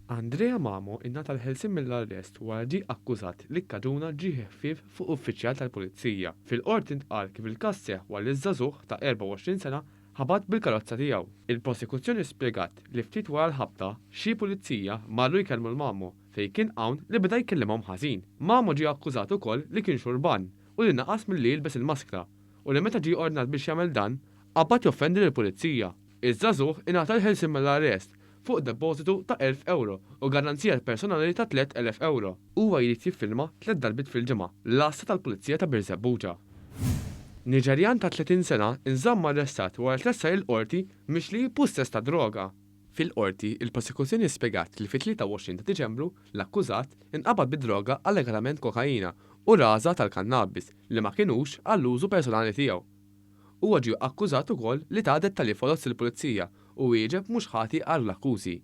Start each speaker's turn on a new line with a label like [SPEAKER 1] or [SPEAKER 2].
[SPEAKER 1] Andrea Mamo ingħata l-ħelsien mill-arrest wara ġie akkużat li kkaġuna ġrieħi ħfief fuq uffiċjal tal-Pulizija. Fil-Qorti ntqal kif il-każ seħħ wara li ż-żagħżugħ ta' 24 sena ħabat bil-karozza tiegħu. Il-Prosekuzzjoni spjegat li ftit wara l-ħabta, xi Pulizija marru jkellmu 'l Mamo fejn kien hawn li beda jkellimhom ħażin. Mamo ġie akkużat ukoll li kien xurban u li naqas milli jilbes il-maskra u li meta ġie ordnat biex jagħmel dan, qabad joffendi lill-Pulizija. Iż-żagħżugħ ingħata l-ħelsien mill-arrest fuq depożitu ta' 1,000 ewro u garanzija personali ta' 3,000 ewro. Huwa jrid jiffirma tliet darbiet fil-ġimgħa l-għassa tal-Pulizija ta' Birżebbuġa. Niġerjan ta' 30 sena nżamm arrestat wara li tressaq il-Qorti mixli pussess ta' droga. Fil-Qorti, il-Prosekuzzjoni spjegat li fit-23 ta' Diċembru l-akkużat inqabad bi droga allegatament kokaina u raża tal-kannabis li ma kinux għall-użu personali tiegħu. Huwa ġie akkużat ukoll li ta dettalji foloz lill-Pulizija u wieġeb mhux ħati għall-akkużi.